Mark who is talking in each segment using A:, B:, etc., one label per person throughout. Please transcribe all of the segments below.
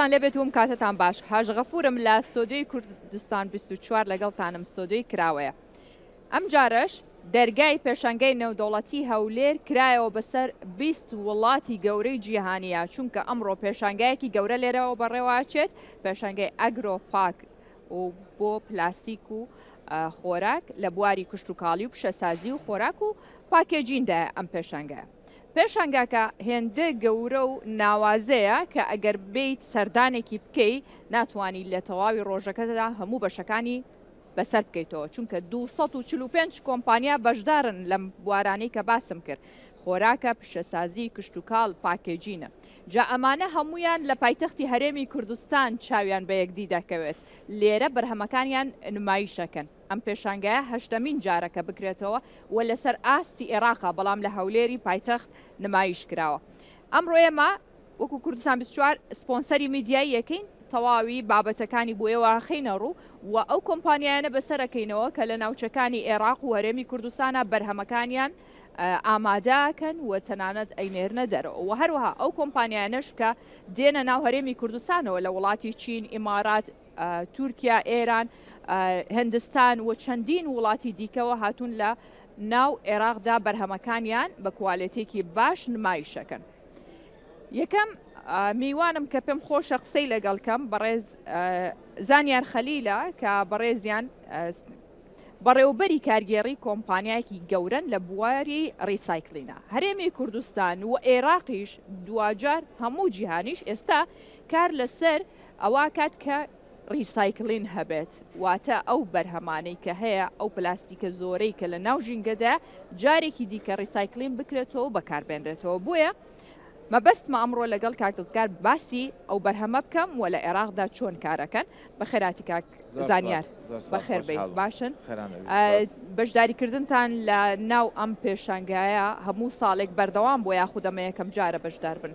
A: سڵاوتان لێبێت وم کاتتان باش هاژ غەفورم لە ستۆدیۆی کوردستان 24 لەگەڵتانم ستۆدیۆی کراوەیە ئەم جارەش دەرگای پێشانگای نێودەوڵەتی هەولێر کرایەوە بەسەر 20 وڵاتی گەورەی جیهانیە چونکە ئەمڕۆ پێشانگایەکی گەورە لێرەوە بەڕێوەچێت پێشانگای ئەگرۆ پاک و بۆ پلاستیک و خۆراک لە بواری کشتوکاڵی و پیشەسازی و خۆراک و packaging دایە ئەم پێشانگایە. پێشانگاکە هێندە گەورە و ناوازەیە کە ئەگەر بێیت سەردانێکی بکەی ناتوانی لە تەواوی ڕۆژەکەدا هەموو بەشەکانی بەسەر بکەیتەوە چونکە 245 کۆمپانیا بەشدارن لەم بوارانەی کە باسم کرد خۆراکە، پیشەسازی، کشتوکاڵ، packaging ە. جا ئەمانە هەموویان لە پایتەختی هەرێمی کوردستان چاویان بە یەکدی دەکەوێت، لێرە بەرهەمەکانیان نمایش ئەکەن. ئەم پێشانگایە هەشتەمین جارە کە بکرێتەوە و لەسەر ئاستی ئێراقە، بەڵام لە هەولێری پایتەخت نمایش کراوە. ئەمڕۆ ئێمە وەکو کوردستان 24 سپۆنسەری میدیایی یەکەین، تەواوی بابەتەکانی بۆ ئێوە ئەخەینە ڕوو و ئەو کۆمپانیایانە بەسەرەکەینەوە کە لە ناوچەکانی ئێراق و هەرێمی کوردستانا بەرهەمەکانیان ئامادەکەن و تەنانەت ئەینێرنە دەرەوە و هەروەها ئەو کۆمپانیانەش کە دێنە ناو هەرێمی کوردستانەوە لە وڵاتی چین، ئیمارات، تورکیا، ئێران، هندستان و چەندین وڵاتی دیکەوە هاتوون لە ناو عێراقدا بەرهەمەکانیان بە کوالێتێکی باش نمایشەکەن. یەکەم میوانم کە پێم خۆشە قسەی لەگەڵ کەم بەڕێز زانیار خەلیلە کە بەڕێزیان بەڕێوەبەری کارگێڕی کۆمپانیایەکی گەورەن لە بواری recycling ە. هەرێمی کوردستان و ئێراقیش دواجار هەموو جیهانیش ئێستا کار لەسەر ئەوە کات کە recycling هەبێت واتە ئەو بەرهەمانەی کە هەیە ئەو پلاستیکە زۆرەی کە لە ناو ژینگەدا جارێکی دیکە recycling بکرێتەوە و بەکاربێنرێتەوە بۆیە مەبەستمە ئەمڕۆ لەگەڵ کاک ڕزگار باسی ئەو بەرهەمە بکەم و لە عێراقدا چۆن کارەکەن. بەخێراتی کاک زانیار. بەخێر بێی. باشن؟ بەشداریکردنتان لە ناو ئەم پێشانگایە هەموو ساڵێک بەردەوام بووە یاخود ئەمە یەکەم جارە بەشدار بن؟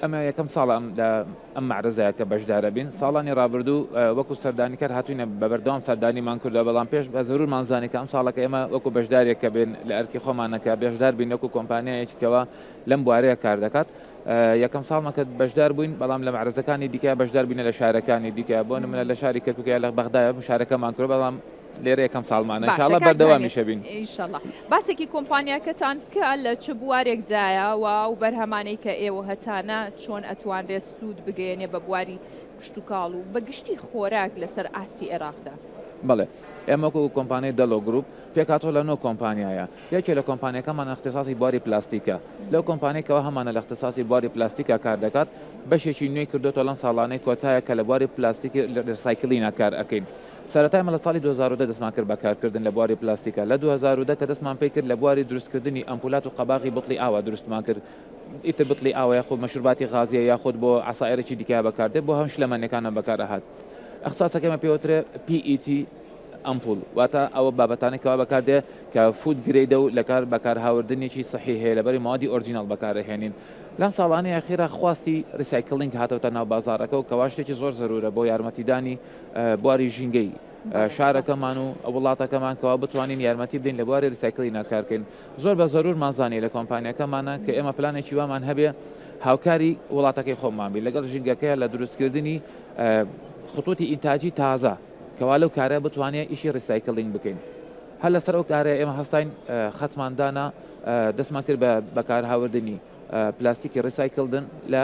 B: ئەمە یەکەم ساڵە ئەم لە ئەم مەعرەزەیە کە بەشدارە بین. ساڵانی ڕابردوو وەکو سەردانیکەر هاتووینە بە بەردەوام سەردانیمان کردووە، بەڵام پێش بە زەرورمان زانی کە ئەم ساڵەکە ئێمە وەکو بەشدارێک کە بێن لە ئەرکی خۆمانە کە بەشدار بین وەکو کۆمپانیایەکی کەوا لەم بوارەیە کار دەکات. یەکەم ساڵمە کە بەشدار بووین، بەڵام لە مەعرەزەکانی دیکە بەشدار بووینە لە شارەکانی دیکە، بۆ نمونە لە شاری کەرکوک یا لە بەغدایە مشارەکەمان کردووە، بەڵام لێرە یەکەم ساڵمانە،
A: باشە
B: ان شاء اللە
A: کاک زانیار
B: بەردەوامیشە بین.
A: ئیشەڵا. باسێکی کۆمپانیاکەتان بکە لە چ بوارێکدایە و ئەو بەرهەمانەی کە ئێوە هەتانە چۆن ئەتوانرێت سوود بگەیەنێ بە بواری کشتوکاڵ و بە گشتی خۆراک لەسەر ئاستی عێراقدا؟
B: بەڵێ ئێمە وەکو کۆمپانیای دەڵۆ گروپ پێکهاتووە لە نۆ کۆمپانیایە، یەکێ لە کۆمپانیاکانمان ئیختیساسی بواری پلاستیکە، لەو کۆمپانیای کەوا هەمانە لە ئیختیساسی بواری پلاستیکا کار دەکات، بەشێکی نوێی کردۆتەوە لەم ساڵانەی کۆتایە کە لە بواری پلاستیکی recycling ا کار ئەکەین. سەرەتا ئێمە لە ساڵی 2010 دەستمان کرد بە کارکردن لە بواری پلاستیکا، لە 2010 کە دەستمان پێی کرد لە بواری دروستکردنی ئەمپولات و قەباغی بتڵی ئاوا دروستمان کرد، ئیتر بتڵی ئاوە یاخود مەشروباتی غازیە یاخود بۆ عەسائیرێکی دیکە بەکاردێت، بۆ هەم شلەمەنیەکانمان بەکار ئەهات. ئیختیساسەکەی ئێمە پێی وترێ PET ئەمپول واتە ئەوە بابەتانەی کەوا بەکاردێ کە food grade ە و لەکار بەکارهاوردنێکی سەحی هەیە لەبەری مەوادی original بەکارئەهێنین لەم ساڵانەی ئەخیرا خواستی recycling هاتەوەتە ناو بازاڕەکە و کەوا شتێکی زۆر زەرورە بۆ یارمەتیدانی بواری ژینگەی شارەکەمان و وڵاتەکەمان کەوا بتوانین یارمەتی بدەین لە بواری recycling ا کارکەین زۆر بە زەرورمان زانی لە کۆمپانیەکەمانە کە ئێمە پلانێکی وامان هەبێ هاوکاری وڵاتەکەی خۆمان بین لەگەڵ ژینگەکەیە لە دروستکردنی خطوطی ئینتاجی تازە کەوا لەو کارە بتوانێ ئیشی recycling بکەین. هەر لەسەر ئەو کارەیە ئێمە هەستاین خەتمان دانا دەستمان کرد بە بەکارهاوردنی پلاستیکی recycled ن لە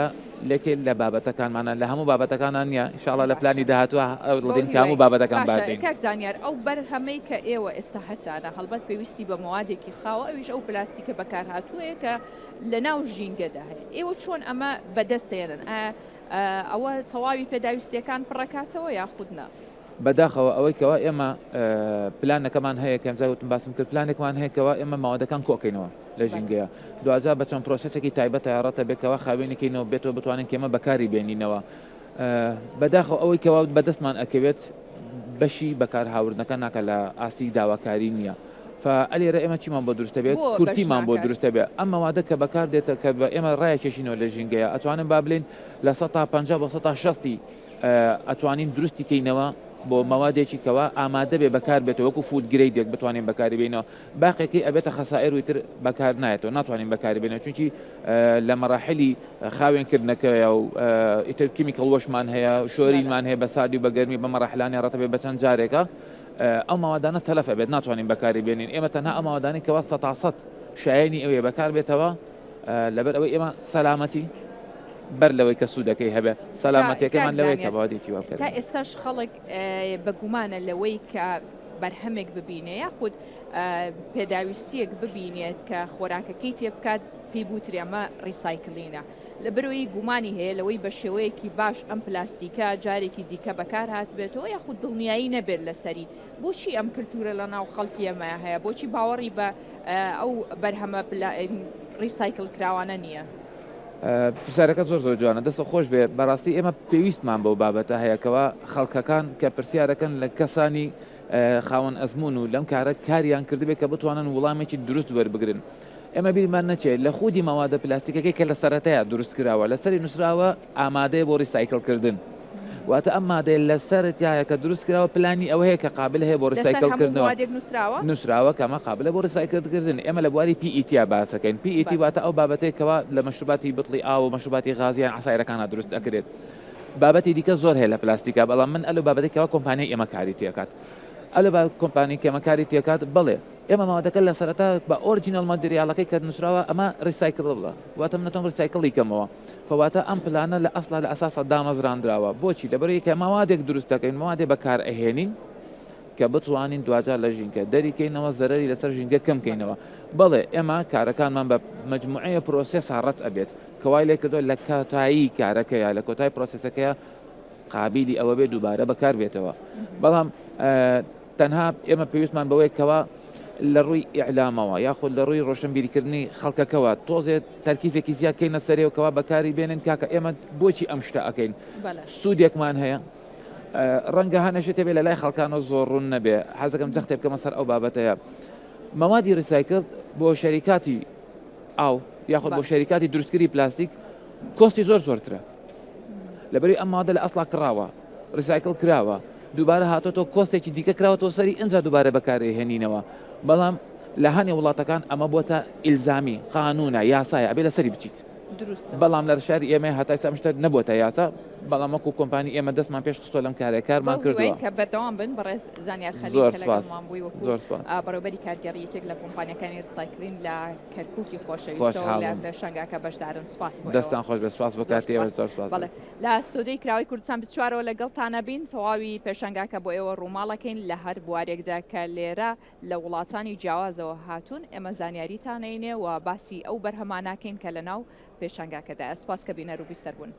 B: لەکێ لە بابەتەکانمانە لە هەموو بابەتەکانان نییە ان شاء اللە لە پلانی داهاتووە هەوڵدەین کە هەموو بابەتەکان باردەین.
A: کاک زانیار ئەو بەرهەمەی کە ئێوە ئێستا هەتانە هەڵبەت پێویستی بە مەوادێکی خاوە ئەویش ئەو پلاستیکە بەکارهاتووەیە کە لەناو ژینگەدا هەیە ئێوە چۆن ئەمە بەدەست دێنن ئایا ئەوە تەواوی پێداویستیەکان پڕەکاتەوە یاخود نا؟
B: بەداخەوە ئەوەی کەوا ئێمە پلانەکەمان هەیە کەم جار وتم باسم کرد پلانێکمان هەیە کەوا ئێمە ماوەدەکان کۆکەینەوە لە ژینگەیە دواجار بە چەند process ێکی تایبەتە ڕەتە بێت کەوا خاوێنێکینەوە بێتەوە بتوانین کێمە بەکاری بێنینەوە بەداخەوە ئەوەی کەوا بەدەستمان ئەکەوێت بەشی بەکارهاوردنەکە ناکە لە ئاستی داواکاری نییە. فا ئەلێرە ئێمە چیمان بۆ دروست دەبێت؟
A: بۆ بەش
B: کورتیمان بۆ
A: ناکات؟
B: دروست دەبێت. ئەم مەوادە کە بەکار دێتە کە بە ئێمە ڕایەکێشینەوە لە ژینگەیە ئەتوانن با بلێین 50% بۆ 60% ئەتوانین دروستی کەینەوە. بۆ مەوادێکی کەوا ئامادە بێ بەکار بێتەوە وەکو food grade ێک بتوانین بەکاری بینەوە باقێکی ئەبێتە خەسائر و تر بەکار نایەتەوە ناتوانین بەکاری بێنەوە چونکی لە مەراحلی خاوێن کردنەکەیە و ئیتر chemical wash مان هەیە شۆرینمان هەیە بە ساردی و بە گەرمی بە مەراحلانی ڕەتە بێ بە چەند جارێکە ئەو مەوادانە تەلەف ئەبێت ناتوانین بەکاری بێنین ئێمە تەنها ئەو مەوادانەی کەوا سەتاسەد شایەنی ئەوەیە بەکار بێتەوە لەبەر ئەوەی ئێمە سەلامەتی بەر لەوەی کە سوودەکەی هەبێ سەلامەتەکەمان لەوەی کە بادێکی وا
A: تا ئێستاش خەڵک بەگومانە لەوەی کە بەرهەمێک ببینێ یاخود پێداویستیەک ببینێت کە خۆراکەکەی تێ بکات پێی بوترێ ئەمە recycling ە لەبەرئەوەی گومانی هەیە لەوەی بە شێوەیەکی باش ئەم پلاستیکە جارێکی دیکە بەکار هاتبێتەوە یاخود دڵنیایی نەبێت لەسەری، بۆچی ئەم کلتورە لە ناو خەڵکی ئێمە هەیە؟ بۆچی باوەڕی بە ئەو بەرهەمە recycle کراوانە نییە؟
B: پرسیارەکە زۆر زۆر جوانە دەستت خۆش بێ بەڕاستی ئێمە پێویستمان بەو بابەتە هەیە کەوا خەڵکەکان کە پرسیارەکەن لە کەسانی خاوەن ئەزمون و لەم کارە کاریان کردبێ کە بتوانن وڵامێکی دروست وەربگرن. ئێمە بیرمان نەچێت لە خودی مەوادە پلاستیکەکەی کە لە سەرەتایە دروست کراوە لەسەری نووسراوە ئامادەیە بۆ recycle کردن واتە ئەم مادەیە لە سەرەتایە کە دروست کراوە پلانی ئەوە هەیە کە قابل هەیە بۆ recycle کردنەوە نووسراوە کەمە قابلە بۆ recycle کردن ئێمە لە بواری PET باسەکەین PET واتە ئەو بابەتێک کەوا لە مەشروباتی بتڵی ئاو و مەشروباتی غازیان عەسایرەکانە دروست ئەکرێت بابەتی دیکە زۆر هەیە لە پلاستیکا بەڵام من ئەلو بابەتێک کەوا کۆمپانیای ئێمە کاری تێکات ئەلو با کۆمپانی کێمە کاری تێکات بەڵێ ئێمە مادەکە لە سەرەتا بە original material ەکەی کە نووسراوە ئەمە recyclable ە واتە من ئەتوانم recycle ی کەمەوە فەواتە ئەم پلانە لە ئەسڵا لە ئەساسا دامەزراندراوە بۆچی لەبەرئەوەی کە مەوادێک دروست دەکەین مەوادێ بەکار ئەهێنین کە بتوانین دواجار لە ژینگە دەریکەینەوە زەرەری لەسەر ژینگە کەم کەینەوە بەڵێ ئێمە کارەکانمان بە مجموعەیە process ا ڕەت ئەبێت کە وای لێ کردووە لە کۆتایی کارەکەیە لە کۆتای process ەکەیە قابیلی ئەوە بێ دووبارە بەکار بێتەوە بەڵام تەنها ئێمە پێویستمان بەوەیە کەوا لە ڕووی ئیعلامەوە یاخود لە ڕووی ڕۆشنبیریکردنی خەڵکەکەوە تۆزێ تەرکیزێکی زیاد کەینە سەرێ و کەوا بەکاری بێنن کاکە ئێمە بۆچی ئەم شتە ئەکەین سوودێکمان هەیە ڕەنگە هەنەشێ تێبێ لە لای خەڵکانەوە زۆر ڕوون نەبێ حەزەکەم جەختێ بکەمە سەر ئەو بابەتەیە مەوادی recycle بۆ شەریکاتی ئاو یاخود بۆ شەریکاتی دروستکردنی پلاستیک cost ی زۆر زۆرترە لەبەری ئەم مادە لە ئەسڵا کڕاوە recycle کراوە دووبارە هاتۆتەوە cost ێکی دیکە کراوەتەوە سەری ئینجا دووبارە بەکارئەیهێنینەوە بەڵام لە هەنێ وڵاتەکان ئەمە بۆتە ئیلزامی قانونە یاسایە ئەبێ لەسەری بچیت
A: دروستە
B: بەڵام لە شاری ئێمە هەتا ئێستا ئەم شتە نەبۆتە یاسا بەڵام وەکو کۆمپانی ئێمە دەستمان پێش خستووە لەم کارە کارمان
A: بەو هیوایەین
B: کردووە
A: کە بەردەوام بن بەڕێز زانیار خەلیل
B: زۆر
A: کە
B: سپاس
A: لەگەڵمان بووی وەکو
B: زۆر سپاس
A: بەڕێوبەری کارگێڕی یەکێک لە کۆمپانیاکانی recycling لە کەرکوکی خۆشەویستەوە لە
B: خۆشحاڵم
A: پێشانگاکە بەشدارن سپاس بۆ ئێوە
B: دەستان خۆش بێت سپاس بۆ
A: زۆر
B: کاتی ئێوە
A: سپاس
B: زۆر سپاس
A: بەڵێ
B: بەڕێز.
A: لە ستۆدیۆی کراوەی کوردستان 24ەوە لەگەڵتانە بین، تەواوی پێشانگاکە بۆ ئێوە ڕووماڵەکەین لە هەر بوارێکدا کە لێرە لە وڵاتانی جیاوازەوە هاتوون، ئێمە زانیاریتانەینێ و باسی ئەو بەرهەمانەکەین کە لەناو پێشانگاکەدایە. سوپاس کە بینەر و بیسەر بوون.